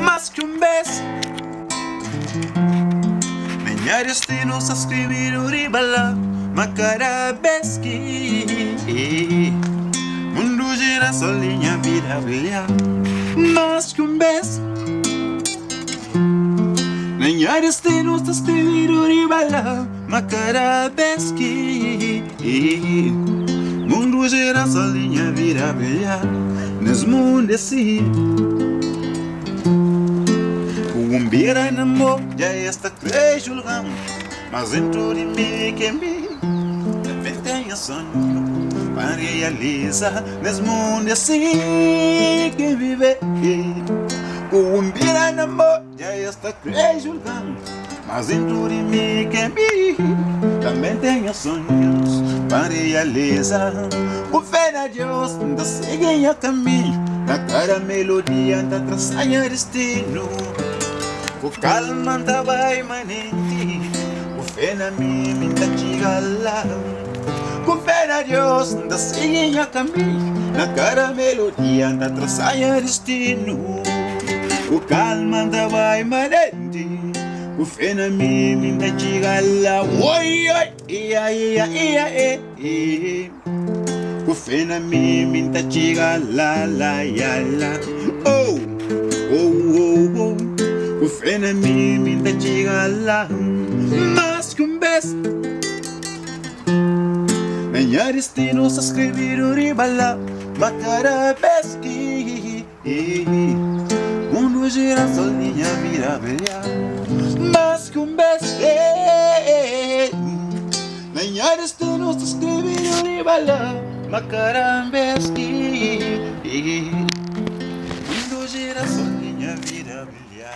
Más ki un bes Na nha destinu sta skribidu riba la Ma kada bes ki Mundu jira sol di nha vida brilha Más ki un bes Na nha destinu sta skribidu riba la Ma kada bes ki Mundu jira sol di nha vida brilha Nes mundu é si Ku un bira na mo dja es ta kre julga-m Mas dentru di mi ke mi Tanbe ten nha sonhu pa N realiza Nes mundu é si ki N vive Ku un bira na mo dja es ta kre julga-m Mas dentru di mi ke mi Tanbe ten nha sonhus pa N realiza Ku fé na Deus N ta sigi nha kaminhu Na kada melodia N ta trasa nha distinu Ku kalma N ta bai manenti Ku fé na mi mi N ta txiga la Ku fé na Deus N ta sigi nha kaminhu Na kada melodia N ta trasa nha distinu Ku kalma N ta bai manenti Ku fé na mi mi N ta txiga la Oi oi ia ia ia eh eh Ku fé na mi mi N ta txiga la la ia la Oh oh oh oh Ku fé na mi mi N ta txiga la Más ki un bes Na nha distinu sta skrebidu riba la Ma kada bes ki Mundu jira sol di nha vida brilha Más ki un bes Na nha distinu sta skrebidu riba la Ma kada bes ki Mundu jira sol di nha vida brilha.